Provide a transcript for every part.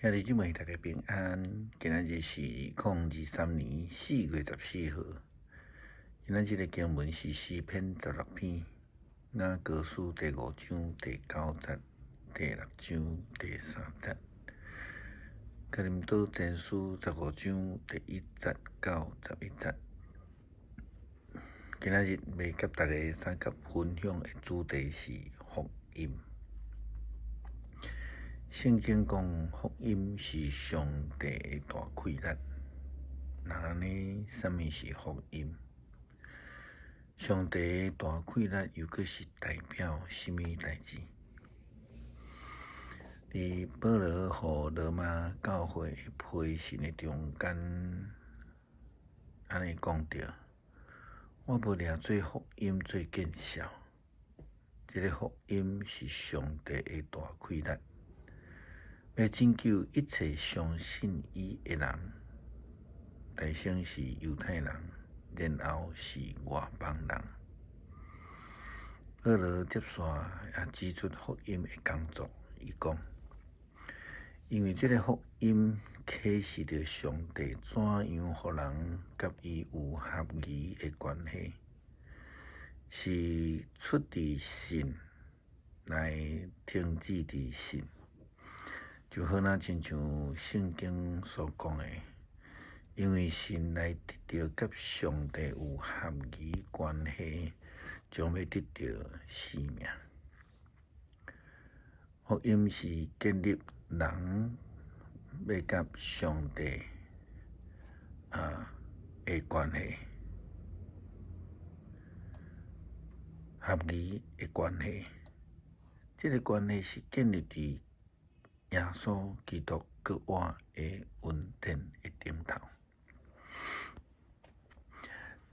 兄弟姊妹，大家平安。今仔日是2023年4月14號。今仔日的經文是詩篇16篇，雅歌書第五章第九節、第六章第三節，哥林多前書15章第一節到11節。今仔日欲佮大家相佮分享的主題是福音。聖經講福音是上帝的大氣力。那按呢，啥物是福音？上帝的大氣力又閣是代表啥物代誌？佇保羅予羅馬教會的批信的中間，按呢講著：我無掠做福音做見笑，這个福音是上帝的大氣力，欲拯救一切相信伊的人，大先是猶太人，然後是外邦人。保羅接續也指出福音的工作，伊講：因為這个福音啟示著上帝怎樣予人佮伊有合宜的關係，是出佇信來停止佇信。就好若親像聖經所講的，因為信來得著佮上帝有合宜關係，將欲得著生命。福音是建立人欲佮上帝的關係，合宜的關係。這个關係是建立佇耶穌基督閣我的恩典的頂頭。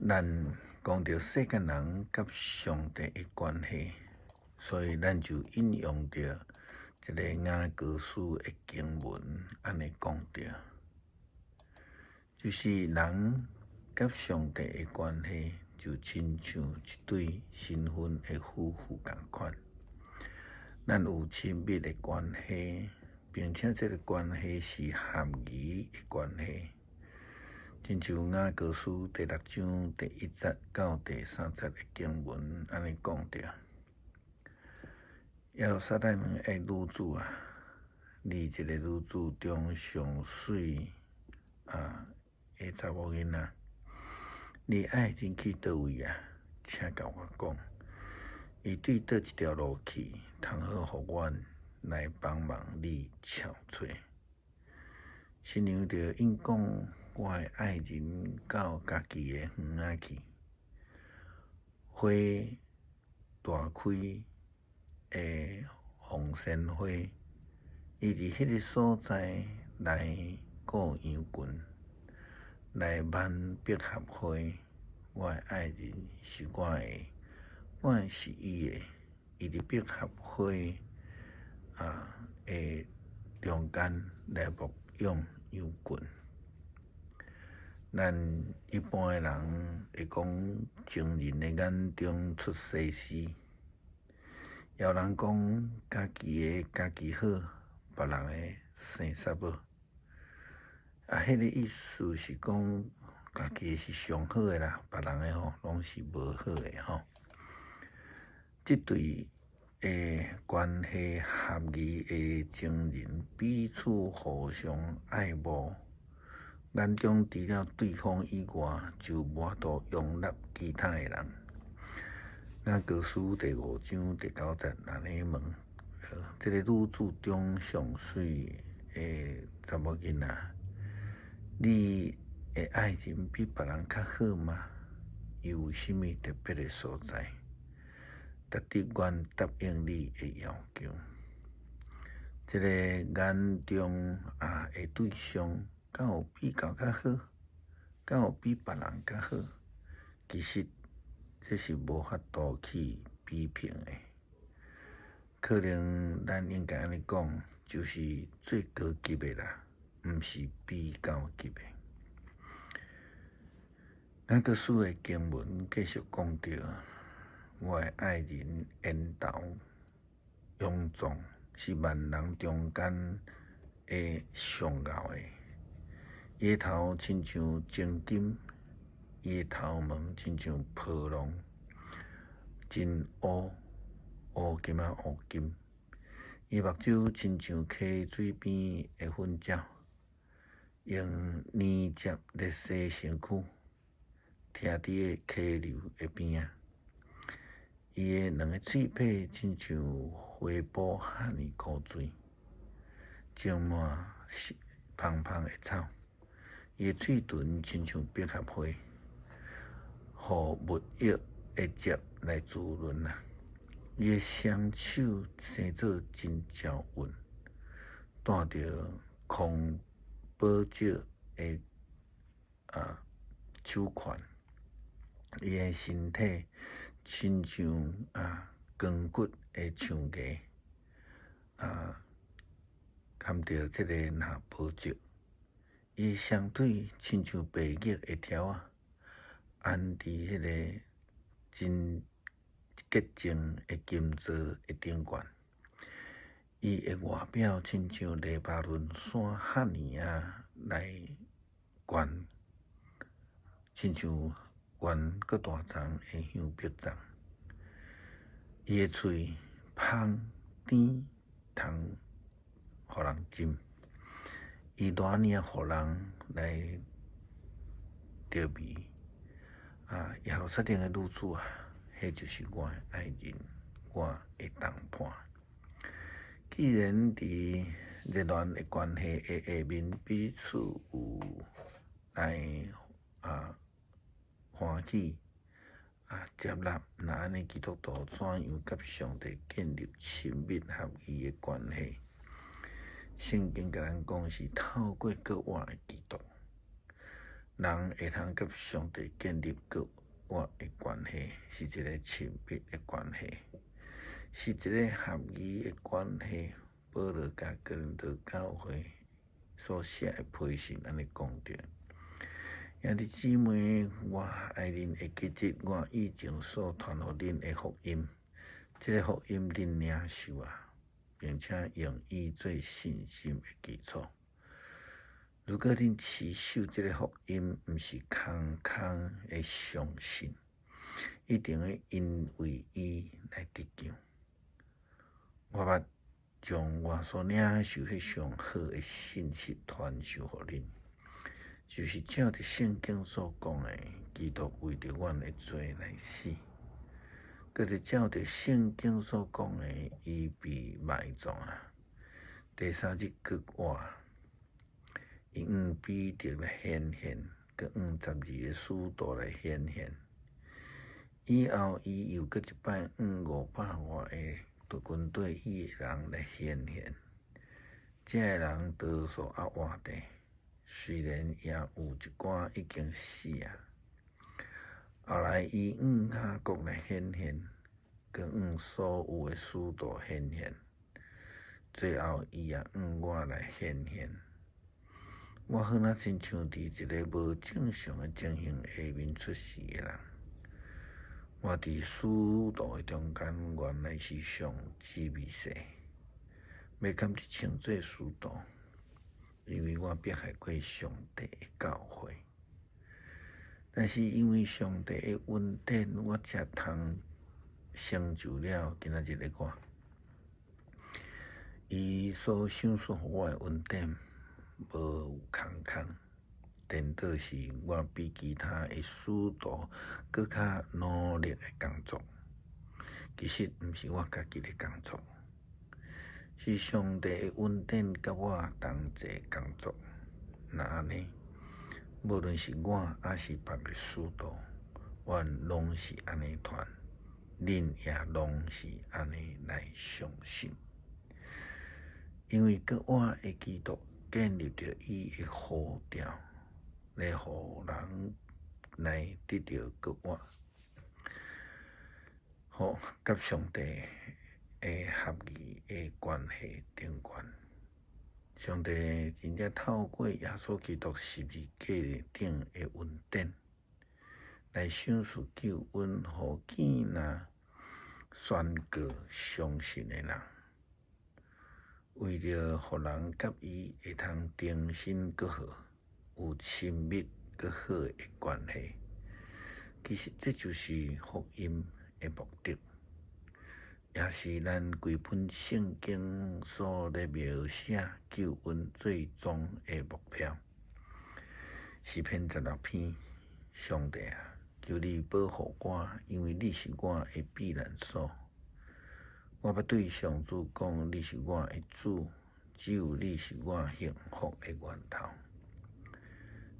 咱講著世間人佮上帝的關係，所以咱就引用著這个雅歌書的經文，按呢講著，就是人佮上帝的關係，就親像一對新婚的夫婦仝款。咱有親密的關係，並且這个關係是合宜的關係。親像雅歌書第六章第一節到第三節的經文，按呢講著：耶路撒冷的女子啊，你這个女子中上媠的查某囡仔，你愛人去佗位啊？請共我講。伊對佗一條路去，通好予阮來幫忙你撨揣。新娘著應講：我的愛人到家己的園仔去，花大開的鳳仙花，伊佇彼个所在來顧羊群，來挽百合花。我的愛人是我的。我是伊的，伊佇百合花的中間來牧養羊群。咱一般的人會講，情人的眼中出西施，也有人講家己的家己好，別人的生捒某。啊，彼个意思是講，家己的是上好的啦，別人的吼攏是無好的吼。這對的關係合宜的情人，彼此互相愛慕，眼中除了對方以外，就無法度容納其他的人。雅歌書第五章第九節按呢問：這个女子中上媠的查某囡仔，你的愛人比別人較好嗎？伊有啥物特別的所在，值得阮答應你的要求？這个眼中的對象，敢有比較較好？敢有比別人較好？其實這是無法度去比評的。可能咱應該按呢講，就是最高級的啦，毋是比較級的。雅歌書的經文繼續講著，我的愛人緣投勇壯，是萬人中間的上𠢕的。伊的頭親像精金，伊的頭毛親像波浪，真烏烏金仔烏金。伊目睭親像溪水邊的粉鳥，用簷接咧洗身軀，徛佇个溪流的邊仔。伊的兩个喙䫌親像花布遐爾古錐，種滿芳芳的草。伊的喙唇親像百合花，予蜜液的汁來滋潤啊！伊的雙手生做真嬌勻，戴著空寶石的手環。伊的身體親像光骨的象牙，含著這個藍寶石。伊的雙腿親像白玉的柱仔，安佇彼个真潔淨的金座的頂懸。伊的外表親像黎巴嫩山遐爾仔來懸，親像懸閣大叢的香柏叢。伊的喙芳甜，通予人斟。伊偌爾予人來著迷。耶路撒冷的女子啊，彼就是我的愛人，我的同伴。既然佇熱戀的關係的下面彼此有來歡喜接納，若按呢基督徒怎樣佮上帝建立親密合意的關係？聖經共咱講是透過閣活的基督，人會通佮上帝建立閣活的關係，是一个親密的關係，是一个合意的關係。保羅共哥林多教會所寫的批信按呢講著。兄弟姊妹，我愛恁會記得我以前所傳予恁的福音，這个福音恁領受啊，並且用伊做信心的基礎。如果恁持守這个福音，毋是空空的相信，一定會因為伊來得救。我捌將我所領受彼上好的信息傳授予恁，就是照著聖經所講的，基督為著阮的罪來死，閣著照著聖經所講的，伊被埋葬啊，第三日復活。伊向彼得來顯現，閣向12个使徒來顯現。以後，伊又閣一擺向500外个跟綴伊的人來顯現。這个人多數猶活著，雖然也有一寡已經死啊。後來，伊向雅各來顯現，閣向所有的使徒顯現。最後，伊也向我來顯現。我好若親像佇一个無正常的情形下面出世的人。我佇使徒的中間，原來是上至微細，袂堪得稱做使徒，因為我迫害過上帝的教會。但是因為上帝的恩典，我才通成就了今仔日的我。伊所賞賜予我的恩典，無有空空，顛倒是我比其他的使徒閣較努力的工作。其實毋是我家己咧工作，是上帝的恩典佮我同齊工作。若按呢，無論是我抑是別个使徒，阮攏是按呢傳，恁也攏是按呢來相信。因為閣活的基督建立著伊的呼召，來予人來得著閣活，好，佮上帝的合意的關係頂懸。上帝真正透過耶穌基督十字架頂的恩典，來賞賜救恩，予見若宣告相信的人。為著予人佮伊會通重新閣好，有親密閣好的關係。其實這就是福音的目的，也是咱規本聖經所咧描寫救恩最終的目標。詩篇16篇，上帝啊，求你保護我，因為你是我的避難所。我欲對上主講，你是我的主，只有你是我幸福的源頭。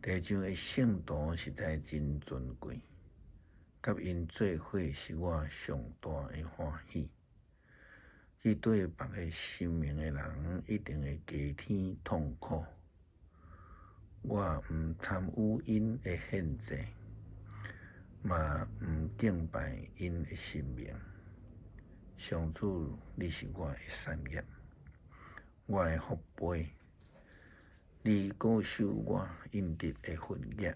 地上的聖徒實在真尊貴，佮𪜶做伙是我上大的歡喜。去對別个神明的人，一定會加添痛苦。我毋貪欲𪜶的獻祭，嘛毋敬拜𪜶的神明。上主，你是我的產業，我的福杯。你保守我應得的份額，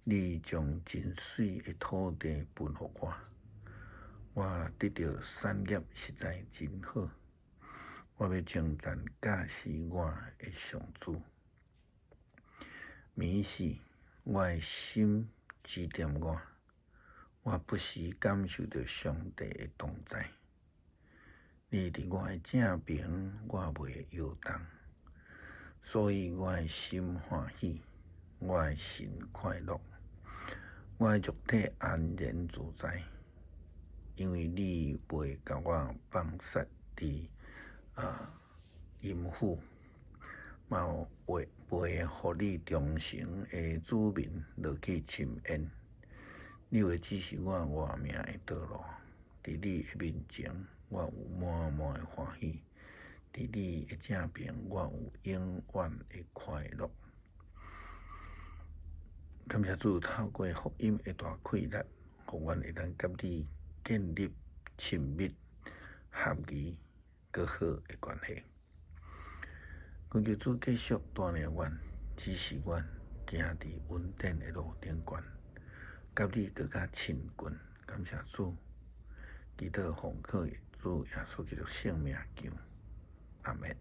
你將真媠的土地分予我。我得著產業實在真好。我欲稱讚教示我的上主。暝時，我的心指點我，我不時感受著上帝的同在。你佇我的正爿，我袂搖動，所以我的心歡喜，我的神快樂，我的肉體安然自在，因為你袂共我放殺佇陰府，嘛袂予你忠誠的子民落去深淵。你會指示我活命的道路，佇你的面前，我有滿滿的歡喜；佇你的正爿，我有永遠的快樂。感謝主透過福音的大氣力，予阮會當佮你建立親密、合宜、閣好的關係。懇求主繼續帶領阮，指示阮行佇恩典的路頂懸，佮你閣較親近。感謝主，祈禱奉靠主耶穌基督聖名求，阿們。